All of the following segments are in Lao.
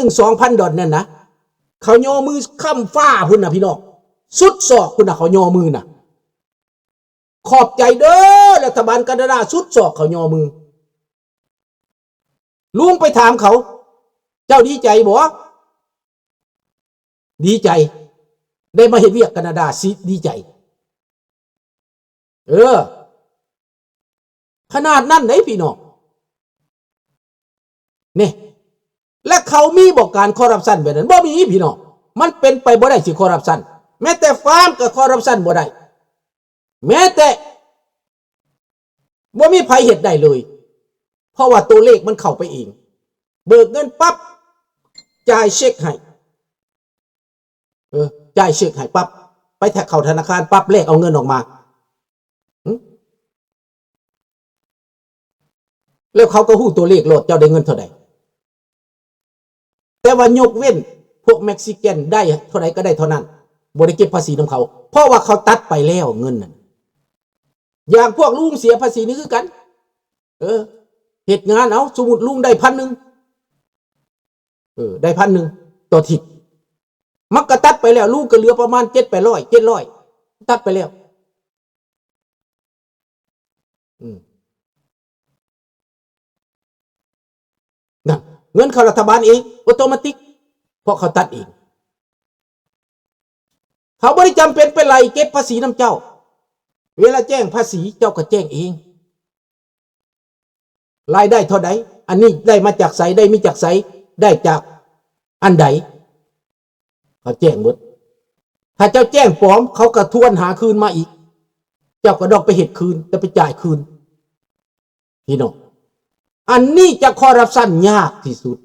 ງສອງພັນດອນນັ້ນນະ ເຂົາຍໍມືຄ້ຳຟ້າພຸ້ນນະພີ່ນ້ອງ ສຸດສອກພຸ້ນນະ ເຂົາຍໍມືນະ. ຂອບໃຈເດີ ລັດຖະບານການາດາ ສຸດສອກເຂົາຍໍມື. ລຸງໄປຖາມເຂົາ ເຈົ້າດີໃຈບໍ່? ດີໃຈ ໄດ້ມາເຮັດວຽກການາດາ ຊິດີໃຈ. ເອີ ຂະໜາດນັ້ນເດ້ພີ່ນ້ອງ ນີ້ ແລະ ເຂົາມີບໍ່ການຄໍຣັບຊັນແບບນັ້ນ? ບໍ່ມີພີ່ນ້ອງ ມັນເປັນໄປບໍ່ໄດ້ຊິຄໍຣັບຊັນ ແມ້ແຕ່ຟາມກໍຄໍຣັບຊັນບໍ່ໄດ້ ແມ້ແຕ່ ບໍ່ມີໃຜເຮັດໄດ້ເລີຍ ເພາະວ່າຕົວເລກມັນເຂົ້າໄປເອງ ເບີກເງິນປັບ ຈ່າຍເຊັກໃຫ້ ເອີ ຈ່າຍເຊັກໃຫ້ປັບ ໄປແທກເຂົ້າທະນາຄານປັບ ແລກເອົາເງິນອອກມາ ຫຶ ແລ້ວເຂົາກໍຮູ້ຕົວເລກໂລດ ເຈົ້າໄດ້ເງິນເທົ່າໃດ. ແຕ່ວ່າຍົກເວັ້ນພວກເມັກຊິກັນໄດ້ເທົ່າໃດກໍໄດ້ເທົ່ານັ້ນ ບໍ່ໄດ້ເກັບພາສີນຳເຂົາ ເພາະວ່າເຂົາຕັດໄປແລ້ວເງິນນັ້ນ. ຢ່າງພວກລຸງເສຍພາສີນີ້ຄືກັນ ເອີ ເຮັດງານເອົາ ສົມມຸດລຸງໄດ້ພັນໜຶ່ງ ເອີ ໄດ້ພັນໜຶ່ງຕໍ່ທິດ ມັນກໍຕັດໄປແລ້ວ ລຸງກໍເຫຼືອປະມານເຈັດແປດຮ້ອຍ ເຈັດຮ້ອຍ ຕັດໄປແລ້ວ. ອືມ ນັ້ນ ເງິນເຂົ້າລັດຖະບານເອງ ອອໂຕມາຕິກ ເພາະເຂົາຕັດເອງ ເຂົາບໍ່ໄດ້ຈຳເປັນໄປໄລ່ເກັບພາສີນຳເຈົ້າ ເວລາແຈ້ງພາສີເຈົ້າກໍແຈ້ງເອງ ລາຍໄດ້ເທົ່າໃດ ອັນນີ້ໄດ້ມາຈາກໃສ ໄດ້ມາຈາກໃສ ໄດ້ຈາກອັນໃດ ເຂົາແຈ້ງໝົດ. ຖ້າເຈົ້າແຈ້ງປອມ ເຂົາກໍທວນຫາຄືນມາອີກ ເຈົ້າກໍຕ້ອງໄປເຮັດຄືນ ໄດ້ໄປຈ່າຍຄືນ ພີ່ນ້ອງ. ອັນນີ້ຈະຄໍຣັບຊັນຍາກທີ່ສຸດ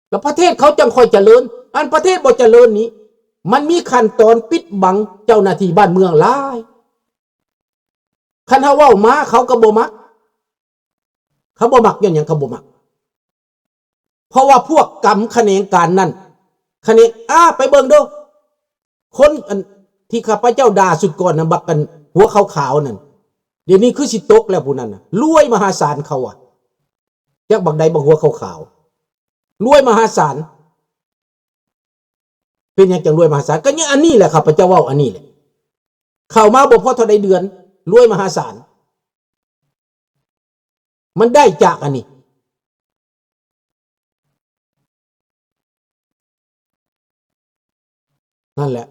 ແລ້ວປະເທດເຂົາຈັ່ງຄ່ອຍຈະເລີນ. ອັນປະເທດບໍ່ຈະເລີນນີ້ ມັນມີຂັ້ນຕອນປິດບັງເຈົ້າໜ້າທີ່ບ້ານເມືອງຫຼາຍ. ຄັນເຮົາເວົ້າມາ ເຂົາກໍບໍ່ມັກ ເຂົາບໍ່ມັກ. ຍ້ອນຫຍັງເຂົາບໍ່ມັກ? ເພາະວ່າພວກກຳຂະແໜງການນັ້ນ ຂະແໜງ ອາ ໄປເບິ່ງເດີ້ ຄົນອັນທີ່ຂ້າພະເຈົ້າດ່າສຸດກ່ອນນະ ບັກອັນຫົວຂາວໆນັ້ນ ດຽວນີ້ຄືຊິຕົກແລ້ວ ຜູ້ນັ້ນນະ ລວຍມະຫາສານເຂົາອະ. ຈັກບັກໃດ ບັກຫົວຂາວໆ ລວຍມະຫາສານ. ເປັນຫຍັງຈັ່ງລວຍມະຫາສານ? ກໍຍັງອັນນີ້ແຫຼະ ຂ້າພະເຈົ້າເວົ້າອັນນີ້ແຫຼະ. ເຂົ້າມາບໍ່ພໍເທົ່າໃດເດືອນ ລວຍມະຫາສານ. ມັນໄດ້ຈາກອັນນີ້. ນັ້ນແຫຼະ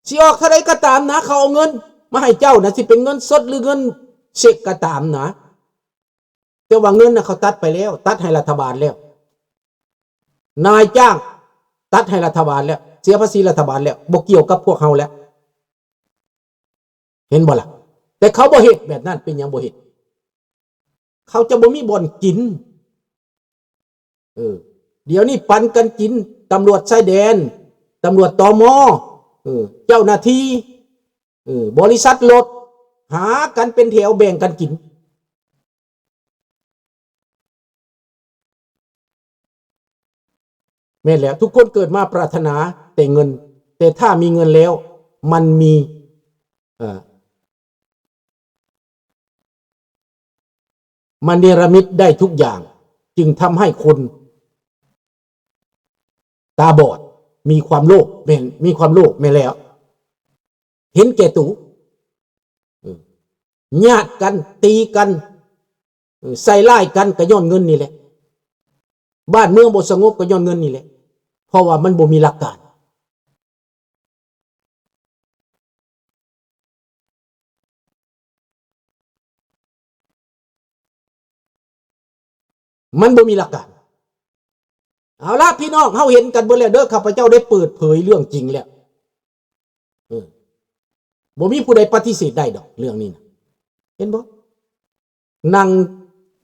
ຊິອອກເທົ່າໃດກໍຕາມນະ ເຂົາເອົາເງິນມາໃຫ້ເຈົ້ານະ ຊິເປັນເງິນສົດ ຫຼື ເງິນເຊັກກໍຕາມນະ ແຕ່ວ່າເງິນນະ ເຂົາຕັດໄປແລ້ວ ຕັດໃຫ້ລັດຖະບານແລ້ວ ນາຍຈ້າງຕັດໃຫ້ລັດຖະບານແລ້ວ ເສຍພາສີລັດຖະບານແລ້ວ ບໍ່ກ່ຽວກັບພວກເຮົາແລ້ວ. ເຫັນບໍ່ລະ? ແຕ່ເຂົາບໍ່ເຮັດແບບນັ້ນ. ເປັນຫຍັງບໍ່ເຮັດ? ເຂົາຈະບໍ່ມີບ່ອນກິນ. ເອີ ດຽວນີ້ປັນກັນກິນ ຕຳຫຼວດຊາຍແດນ ຕຳຫຼວດ ຕມ ເອີ ເຈົ້າໜ້າທີ່ ເອີ ບໍລິສັດລົດ ຫາກັນເປັນແຖວແບ່ງກັນກິນ. ແມ່ນແລ້ວ ທຸກຄົນເກີດມາປາດຖະໜາແຕ່ເງິນ ແຕ່ຖ້າມີເງິນແລ້ວ ມັນມີ ເອີ ມັນເນລະມິດໄດ້ທຸກຢ່າງ ຈຶ່ງທຳໃຫ້ຄົນຕາບອດ ມີຄວາມໂລບ ແມ່ນ ມີຄວາມໂລບ ແມ່ນແລ້ວ ເຫັນແກ່ໂຕ ເອີ ຍາດກັນ ຕີກັນ ເອີ ໃສ່ຮ້າຍກັນ ກໍຍ້ອນເງິນນີ້ແຫຼະ. ບ້ານເມືອງບໍ່ສະຫງົບ ກໍຍ້ອນເງິນນີ້ແຫຼະ ເພາະວ່າມັນບໍ່ມີຫຼັກການ. ມັນບໍ່ມີຫຼັກການ. ເອົາລະ ພີ່ນ້ອງ ເຮົາເຫັນກັນເບິດແລ້ວເດີ ຂ້າພະເຈົ້າໄດ້ເປີດເຜີຍເລື່ອງຈິງແລ້ວ. ເອີ ບໍ່ມີຜູ້ໃດປະຕິເສດໄດ້ດອກເລື່ອງນີ້ນະ ເຫັນບໍ່? ນັ່ງ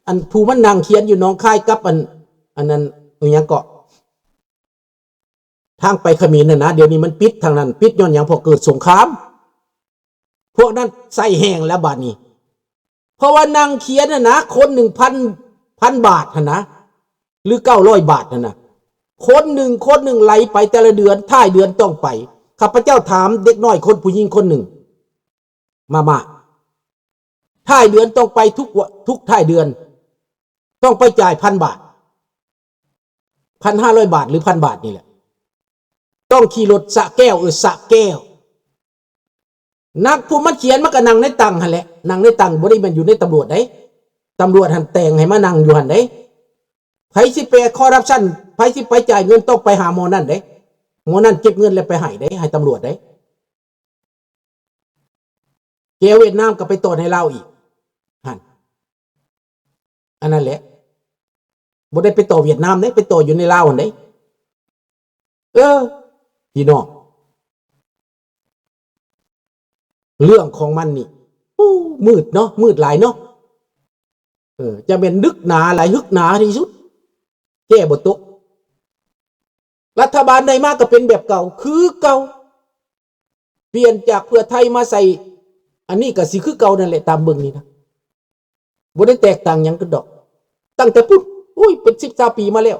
ອັນ ຜູ້ມານັ່ງຂຽນຢູ່ໜອງຄາຍກັບອັນ ອັນນັ້ນ ອີຫຍັງເກາະ ທາງໄປຂະເໝນຫັ້ນນະ ດຽວນີ້ມັນປິດທາງນັ້ນ ປິດຍ້ອນຫຍັງ? ເພາະເກີດສົງຄາມ ພວກນັ້ນໃສ່ແຮງແລ້ວບາດນີ້. ເພາະວ່ານັ່ງຂຽນຫັ້ນນະ ຄົນໜຶ່ງພັນ ພັນບາດຫັ້ນນະ ຫຼື ເກົ້າຮ້ອຍບາດຫັ້ນນະ ຄົນໜຶ່ງ ຄົນໜຶ່ງໄຫຼໄປແຕ່ລະເດືອນ ທ້າຍເດືອນຕ້ອງໄປ. ຂ້າພະເຈົ້າຖາມເດັກນ້ອຍຄົນ ຜູ້ຍິງຄົນໜຶ່ງ ມາ ມາ ທ້າຍເດືອນຕ້ອງໄປທຸກ ທຸກທ້າຍເດືອນ ຕ້ອງໄປຈ່າຍພັນບາດ. ພັນຫ້າຮ້ອຍບາດ ຫຼື ພັນບາດນີ້ແຫຼະ. ຕ້ອງຂີ່ລົດສະແກ້ວ ເອີ ສະແກ້ວ. ນັກ ຜູ້ມັນຂຽນມັນກໍນັ່ງໃນຕັ່ງຫັ້ນແຫຼະ, ນັ່ງໃນຕັ່ງ ບໍ່ໄດ້ແມ່ນຢູ່ໃນຕຳຫຼວດເດ້. ຕຳຫຼວດຫັ້ນແຕ່ງໃຫ້ມານັ່ງຢູ່ຫັ້ນເດ້. ໃຜຊິໄປຄໍຣັບຊັນ ໃຜຊິໄປຈ່າຍເງິນ ຕ້ອງໄປຫາໝໍນັ້ນເດ້. ໝໍນັ້ນເກັບເງິນແລ້ວໄປໃຫ້ເດ້ ໃຫ້ຕຳຫຼວດເດ້. ແກ້ວຫວຽດນາມກໍໄປຕໍ່ໃນລາວອີກ ຫັ້ນ ອັນນັ້ນແຫຼະ. ບໍ່ໄດ້ໄປຕໍ່ຫວຽດນາມເດ້ ໄປຕໍ່ຢູ່ໃນລາວຫັ້ນເດ້. ເອີ ພີ່ນ້ອງ ເລື່ອງຂອງມັນນີ້ ໂອ້ ມືດເນາະ ມືດຫຼາຍເນາະ. ເອີ ຈະແມ່ນລຶກໜາຫຼາຍ ຫຶກໜາທີ່ສຸດ ແກ້ບໍ່ຕົກ. ລັດຖະບານໃດມາກໍເປັນແບບເກົ່າ ຄືເກົ່າ. ປ່ຽນຈາກເພື່ອໄທມາໃສ່ອັນນີ້ກໍຊິຄືເກົ່ານັ້ນແຫຼະ ຕາມເບິ່ງນີ້ນະ ບໍ່ໄດ້ແຕກຕ່າງຫຍັງກັນດອກ. ຕັ້ງແຕ່ພຸ້ນ ໂອ້ຍ ເປັນສິບຊາວປີມາແລ້ວ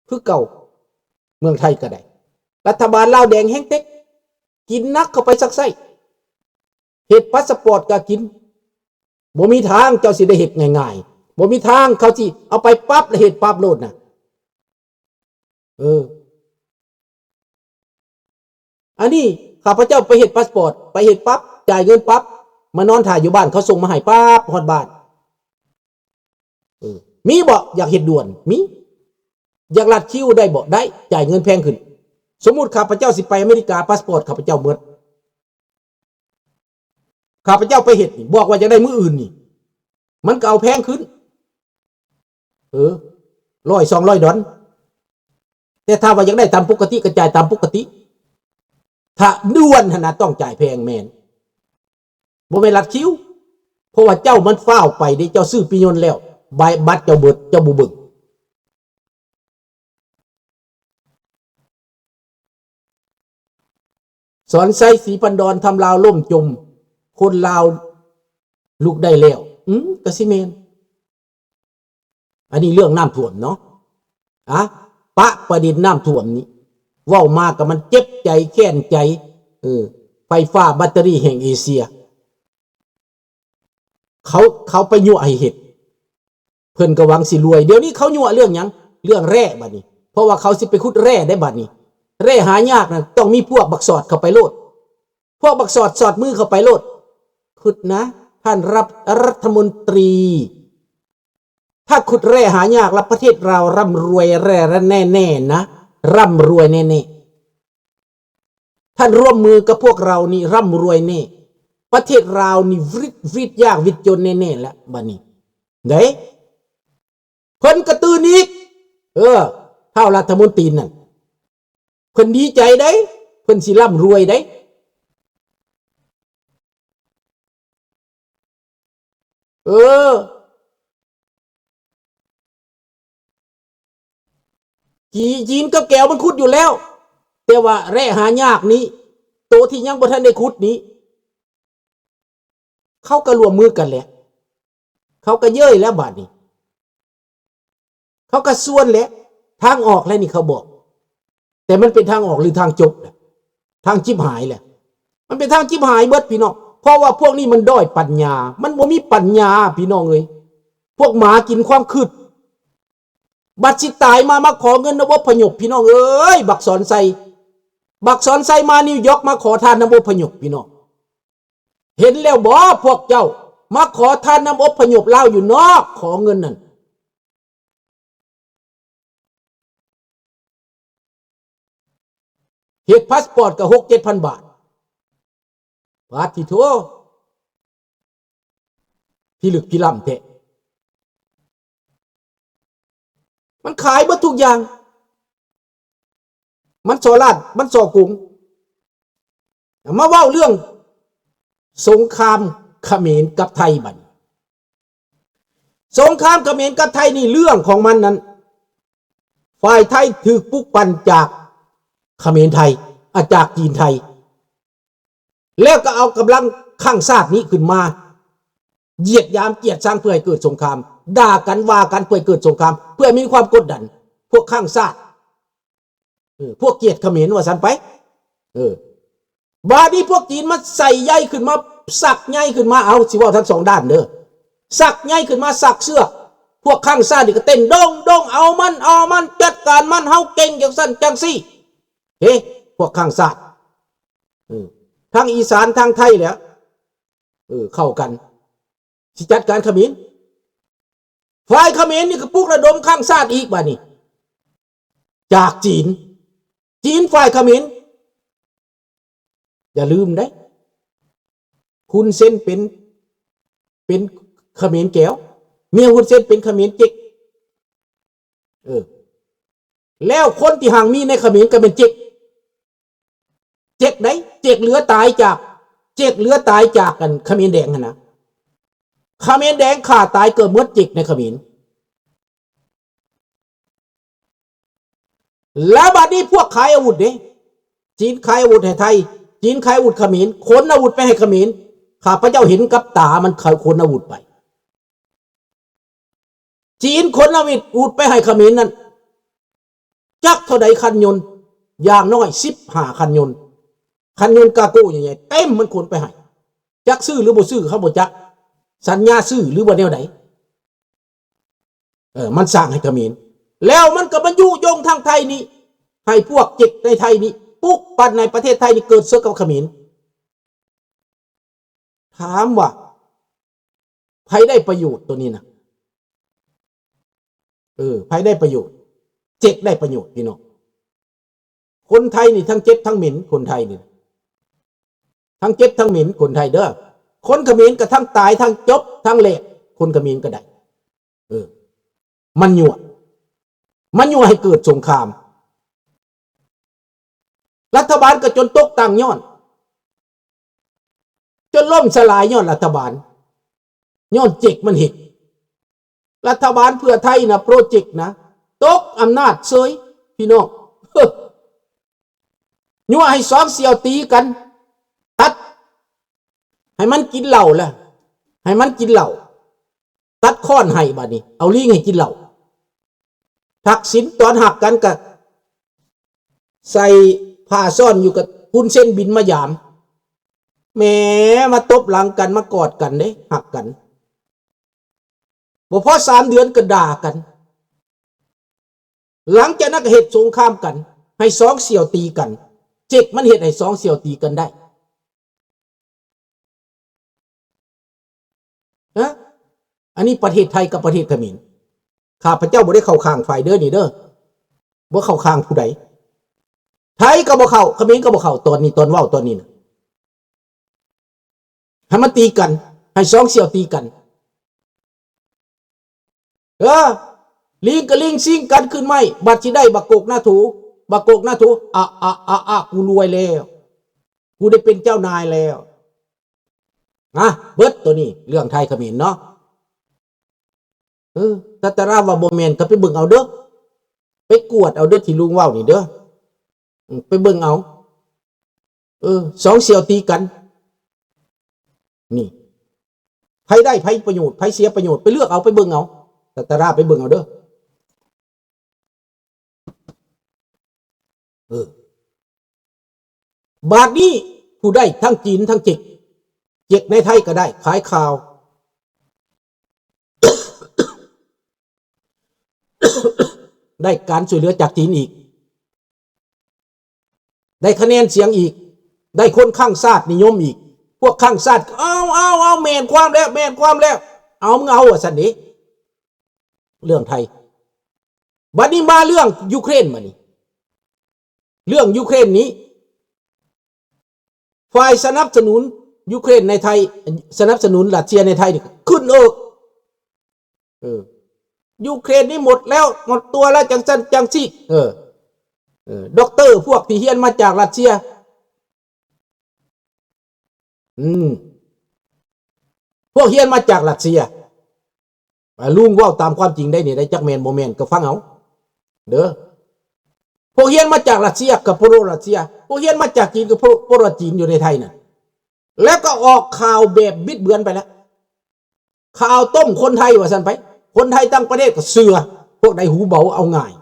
ຄືເກົ່າ. ເມືອງໄທກໍໄດ້ ລັດຖະບານລາວແດງແຮງເຕັກ ກິນໜັກເຂົ້າໄປຊັກໄສ້ ເຮັດພາສປອດກໍກິນ. ບໍ່ມີທາງເຈົ້າຊິໄດ້ເຮັດງ່າຍໆ ບໍ່ມີທາງເຂົາຊິເອົາໄປປັບແລ້ວເຮັດປັບໂລດນະ. ເອີ ອັນນີ້ຂ້າພະເຈົ້າໄປເຮັດພາສປອດ ໄປເຮັດປັບ ຈ່າຍເງິນປັບ ມານອນຖ້າຢູ່ບ້ານ ເຂົາສົ່ງມາໃຫ້ປັບຮອດບ້ານ. ເອີ ມີບໍ່ ຢາກເຮັດດ່ວນ? ມີ. ຢາກລັດຄິວໄດ້ບໍ່? ໄດ້. ຈ່າຍເງິນແພງຂຶ້ນ. ສົມມຸດຂ້າພະເຈົ້າຊິໄປອາເມລິກາ ພາສປອດຂ້າພະເຈົ້າໝົດ ຂ້າພະເຈົ້າໄປເຮັດນີ້ ບອກວ່າຢາກໄດ້ມື້ອື່ນນີ້ ມັນກໍເອົາແພງຂຶ້ນ ເອີ ຮ້ອຍສອງຮ້ອຍດອນ. ແຕ່ຖ້າວ່າຢາກໄດ້ຕາມປົກກະຕິ ກໍຈ່າຍຕາມປົກກະຕິ. ຖ້າດ່ວນຫັ້ນນະ ຕ້ອງຈ່າຍແພງ ແມ່ນ ບໍ່ແມ່ນລັດຄິວ. ເພາະວ່າເຈົ້າມັນຟ້າວໄປເດ້ ເຈົ້າຊື້ປີ້ຍົນແລ້ວ ໃບ ບັດເຈົ້າເບິດ ເຈົ້າບໍ່ເບິ່ງ. ສອນໄຊ ສີພັນດອນ ທຳລາວລົ້ມຈົມ ຄົນລາວລຸກໄດ້ແລ້ວ. ອືມ ກະຊິແມ່ນ. ອັນນີ້ເລື່ອງນ້ຳຖ້ວມເນາະ. ອະ ປະປະເດັນນ້ຳຖ້ວມນີ້ ເວົ້າມາກໍມັນເຈັບໃຈແຄ້ນໃຈ. ເອີ ໄຟຟ້າແບັດເຕີຣີແຫ່ງເອເຊຍ ເຂົາ ເຂົາໄປຍົວະໃຫ້ເຮັດ ເພິ່ນກໍຫວັງຊິລວຍ. ດຽວນີ້ເຂົາຍົວະເລື່ອງຫຍັງ? ເລື່ອງແຮ່ບັດນີ້ ເພາະວ່າເຂົາຊິໄປຂຸດແຮ່ໄດ້ບັດນີ້. ແຮ່ຫາຍາກນັ້ນ ຕ້ອງມີພວກບັກສອດເຂົ້າໄປໂລດ ພວກບັກສອດສອດມືເຂົ້າໄປໂລດ. ຄິດນະ ທ່ານລັດ ລັດຖະມົນຕີ ຖ້າຂຸດແຮ່ຫາຍາກລະ ປະເທດລາວຮ່ຳລວຍແທ້ໆ ແນ່ໆ ນະ ຮ່ຳລວຍແນ່ໆ. ທ່ານຮ່ວມມືກັບພວກເຮົານີ້ ຮ່ຳລວຍແນ່. ປະເທດລາວນີ້ ວິດ ວິດຍາກວິດຈົນແນ່ໆ ລະ ບັດນີ້ ເດ້ ເພິ່ນກະຕື່ນອີກ. ເອີ ທ້າວລັດຖະມົນຕີນັ້ນ ເພິ່ນດີໃຈເດ້ ເພິ່ນຊິຮ່ຳລວຍເດ້. ເອີ ຈີ ຈີນກັບແກວມັນຂຸດຢູ່ແລ້ວ ແຕ່ວ່າແຮ່ຫາຍາກນີ້ ໂຕທີ່ຍັງບໍ່ທັນໄດ້ຂຸດນີ້ ເຂົາກໍຮ່ວມມືກັນແຫຼະ ເຂົາກໍເຍີ້ຍແລ້ວບາດນີ້. ເຂົາກໍຊວນແຫຼະ ທາງອອກແຫຼະນີ້ເຂົາບອກ. ແຕ່ມັນເປັນທາງອອກ ຫຼື ທາງຈົບແຫຼະ ທາງຈິບຫາຍແຫຼະ. ມັນເປັນທາງຈິບຫາຍເບິດ ພີ່ນ້ອງ ເພາະວ່າພວກນີ້ມັນດ້ອຍປັນຍາ ມັນບໍ່ມີປັນຍາ ພີ່ນ້ອງເອີຍ. ພວກໝາກິນຄວາມຄິດ ບັດຊິຕາຍມາ ມາຂໍເງິນນຳອົບພະຍົບ ພີ່ນ້ອງເອີຍ. ບັກສອນໄຊ ບັກສອນໄຊມານິວຢອກ ມາຂໍທານນຳອົບພະຍົບ ພີ່ນ້ອງ. ເຫັນແລ້ວບໍ່ພວກເຈົ້າ ມາຂໍທານນຳອົບພະຍົບລາວຢູ່ນອກ ຂໍເງິນນັ້ນ. ເຮັດພາສປອດກໍຫົກເຈັດພັນບາດ. ປາດທິໂທ ພິລຶກພິລ່ຳແທ້. ມັນຂາຍເບິດທຸກຢ່າງ. ມັນສໍ້ລາດ ມັນສໍ້ໂກງ. ມາເວົ້າເລື່ອງສົງຄາມຂະເໝນກັບໄທບັດນີ້. ສົງຄາມຂະເໝນກັບໄທນີ້ ເລື່ອງຂອງມັນນັ້ນ ຝ່າຍໄທຖືກປຸກປັ່ນຈາກຂະເໝນໄທ ອາ ຈາກຈີນໄທ. ແລ້ວກໍເອົາກຳລັງຂ້າງຊາດນີ້ຂຶ້ນມາ ຢຽດຢາມກຽດຊັງ ເພື່ອໃຫ້ເກີດສົງຄາມ ດ່າກັນວ່າກັນ ເພື່ອໃຫ້ເກີດສົງຄາມ ເພື່ອມີຄວາມກົດດັນພວກຂ້າງຊາດ ເອີ ພວກກຽດຂະເໝນວ່າຊັ້ນໄປ. ເອີ ບາດນີ້ພວກຈີນມາໃສ່ໃຍຂຶ້ນມາ ຊັກໃຍຂຶ້ນມາ ເອົາ ຊິເວົ້າທັງສອງດ້ານເດີ ຊັກໃຍຂຶ້ນມາ ຊັກເຊືອກ ພວກຂ້າງຊາດນີ້ກໍເຕັ້ນດົງໆ ເອົາມັນ ເອົາມັນ ຈັດການມັນ ເຮົາເກັ່ງຈັ່ງຊັ້ນຈັ່ງຊີ້. ເອີ ພວກຂ້າງຊາດ ເອີ ທັງອີສານ ທັງໄທແຫຼະ ເອີ ເຂົ້າກັນ ຊິຈັດການຂະເໝນ. ຝ່າຍຂະເໝນນີ້ກໍປຸກລະດົມຂ້າງຊາດອີກບາດນີ້ ຈາກຈີນ. ຈີນ ຝ່າຍຂະເໝນ ຢ່າລືມເດ້ ຮຸນເຊັນເປັນ ເປັນຂະເໝນແກວ ເມຍຮຸນເຊັນເປັນຂະເໝນເຈັກ. ເອີ ແລ້ວຄົນທີ່ຮັ່ງມີໃນຂະເໝນກໍແມ່ນເຈັກ. ເຈັກໃດ ເຈັກເຫຼືອຕາຍຈາກ ເຈັກເຫຼືອຕາຍຈາກ ອັນ ຂະເໝນແດງຫັ້ນນະ. ຂະເໝນແດງຂ້າຕາຍເກືອບໝົດເຈັກໃນຂະເໝນ. ແລ້ວບາດນີ້ພວກຂາຍອາວຸດເດ້ ຈີນຂາຍອາວຸດໃຫ້ໄທ ຈີນຂາຍອາວຸດຂະເໝນ ຂົນອາວຸດໄປໃຫ້ຂະເໝນ. ຂ້າພະເຈົ້າເຫັນກັບຕາ ມັນຂນອາວຸດໄປ. ຈີນຂົນອາວຸດໄປໃຫ້ຂະເໝນນັ້ນ ຈັກເທົ່າໃດຄັນຍົນ ຢ່າງໜ້ອຍສິບຫ້າຄັນຍົນ ຄັນຍົນກາໂກ້ໃຫຍ່ໆ ເຕັມ ມັນຂົນໄປໃຫ້. ຈັກຊື້ຫຼືບໍ່ຊື້ ເຮົາບໍ່ຈັກ ສັນຍາຊື້ຫຼືວ່າແນວໃດ. ເອີ ມັນສ້າງໃຫ້ຂະເໝນ ແລ້ວມັນກໍມາຍຸຍົງທາງໄທນີ້ ໃຫ້ພວກເຈັກໃນໄທນີ້ ປຸກປັນໃນປະເທດໄທນີ້ເກີດເສິກກັບຂະເໝນ. ຖາມວ່າ ໃຜໄດ້ປະໂຫຍດໂຕນີ້ນະ? ເອີ ໃຜໄດ້ປະໂຫຍດ? ເຈັກໄດ້ປະໂຫຍດ ພີ່ນ້ອງ. ຄົນໄທນີ້ທັງເຈັບທັງເໝັນ ຄົນໄທນີ້ ທັງເຈັບທັງເໝັນຄົນໄທເດີ. ຄົນຂະເໝນກໍທັງຕາຍ ທັງຈົບ ທັງແຫຼກ ຄົນຂະເໝນກໍໄດ້. ເອີ ມັນຍົວະ ມັນຍົວະໃຫ້ເກີດສົງຄາມ. ລັດຖະບານກໍຈົນຕົກຕັ້ງຍ້ອນ ຈົນລົ້ມສະຫຼາຍຍ້ອນລັດຖະບານ ຍ້ອນເຈັກມັນເຮັດ. ລັດຖະບານເພື່ອໄທນະ ໂປຣເຈັກນະ ຕົກອຳນາດເສີຍ ພີ່ນ້ອງ. ເອີ ຍົວະໃຫ້ສອງສ່ຽວຕີກັນ ຕັດ ໃຫ້ມັນກິນເຫຼົ້າລະ ໃຫ້ມັນກິນເຫຼົ້າ ຕັດຄ້ອນໃຫ້ ບາດນີ້ເອົາລີງໃຫ້ກິນເຫຼົ້າ. ທັກສິນຕອນຮັກກັນກະໃສ່ຜ້າຊ້ອນຢູ່ ກະຮຸນເຊັນບິນມາຢາມ ແໝ ມາຕົບຫຼັງກັນ ມາກອດກັນເດ້ ຮັກກັນ. ບໍ່ພໍສາມເດືອນກໍດ່າກັນ. ຫຼັງຈາກນັ້ນກໍເຮັດສົງຄາມກັນ ໃຫ້ສອງສ່ຽວຕີກັນ. ເຈັກມັນເຮັດໃຫ້ສອງສ່ຽວຕີກັນໄດ້. ຮະ? ອັນນີ້ປະເທດໄທກັບປະເທດຂະເໝນ. ຂ້າພະເຈົ້າບໍ່ໄດ້ເຂົ້າຂ້າງຝ່າຍເດີນີ້ເດີ. ບໍ່ເຂົ້າຂ້າງຜູ້ໃດ. ໄທກໍບໍ່ເຂົ້າ ຂະເໝນກໍບໍ່ເຂົ້າ ຕອນນີ້ ຕອນເວົ້າຕອນນີ້ນະ. ໃຫ້ມັນຕີກັນ ໃຫ້ສອງສ່ຽວຕີກັນ. ເອີ ລີງກໍລີງຊິງກັນຂຶ້ນໄມ້ ບັດຊິໄດ້ບັກກົກນາໂຖ ບັກກົກນາໂຖ ອະ ອະ ອະ ອະ ກູລວຍແລ້ວ ກູໄດ້ເປັນເຈົ້ານາຍແລ້ວ. ນະ ເບິດໂຕນີ້ ເລື່ອງໄທຂະເໝນເນາະ. ເອີ ຕາຕະລາວ່າບໍ່ແມ່ນ ກໍໄປເບິ່ງເອົາເດີ ໄປກວດເອົາເດີ ທີ່ລຸງເວົ້ານີ້ເດີ. ອືມ ໄປເບິ່ງເອົາ. ເອີ ສອງສ່ຽວຕີກັນ ນີ້ ໃຜໄດ້ໃຜປະໂຫຍດ ໃຜເສຍປະໂຫຍດ ໄປເລືອກເອົາ ໄປເບິ່ງເອົາ ຕາຕະລາໄປເບິ່ງເອົາເດີ. ເອີ ບາດນີ້ຜູ້ໄດ້ທັງຈີນທັງເຈັກ ເຈັກໃນໄທກໍໄດ້ ຂາຍຂ່າວ ໄດ້ການຊ່ວຍເຫຼືອຈາກຈີນອີກ ໄດ້ຄະແນນສຽງອີກ ໄດ້ຄົນຄັ່ງຊາດນິຍົມອີກ. ພວກຄັ່ງຊາດກໍ ເອົາ ເອົາ ເອົາ ແມ່ນຄວາມແລ້ວ ແມ່ນຄວາມແລ້ວ ເອົາ ມຶງເອົາ ວ່າຊັ້ນເດ ເລື່ອງໄທ. ບັດນີ້ມາເລື່ອງຢູເຄຣນ ບັດນີ້ ເລື່ອງຢູເຄຣນນີ້ ຝ່າຍສະໜັບສະໜູນຢູເຄຣນໃນໄທ ສະໜັບສະໜູນຣັດເຊຍໃນໄທນີ້ ຂຶ້ນເອິກ ເອີ ຢູເຄຣນນີ້ໝົດແລ້ວ ໝົດຕົວແລ້ວ ຈັ່ງຊັ້ນຈັ່ງຊີ້. ເອີ ເອີ ດັອກເຕີພວກທີ່ຮຽນມາຈາກຣັດເຊຍ ອືມ ພວກຮຽນມາຈາກຣັດເຊຍ ອາ ລຸງເວົ້າຕາມຄວາມຈິງໄດ້ນີ້ໄດ໋ ຈັກແມ່ນບໍ່ແມ່ນກໍຟັງເອົາເດີ. ພວກຮຽນມາຈາກຣັດເຊຍກໍໂປຣຣັດເຊຍ ພວກຮຽນມາຈາກຈີນກໍໂປຣ ໂປຣຈີນ ຢູ່ໃນໄທນັ້ນ ແລ້ວກໍອອກຂ່າວແບບບິດເບືອນໄປແລ້ວ ຂ່າວຕົ້ມຄົນໄທວ່າຊັ້ນໄປ. ຄົນໄທຕ່າງປະເທດກໍເຊື່ອ ພວກໃດຫູເບົາເອົາງ່າຍ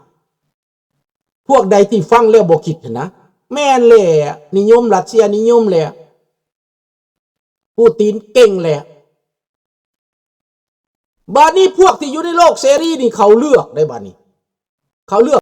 ພວກໃດທີ່ຟັງແລ້ວບໍ່ຄິດຫັ້ນນະ. ແມ່ນແຫຼະ ນິຍົມ ຣັດເຊຍນິຍົມແຫຼະ ປູຕິນເກັ່ງແຫຼະ. ບາດນີ້ພວກທີ່ຢູ່ໃນໂລກເສລີນີ້ ເຂົາເລືອກໄດ້ ບາດນີ້ ເຂົາເລືອກ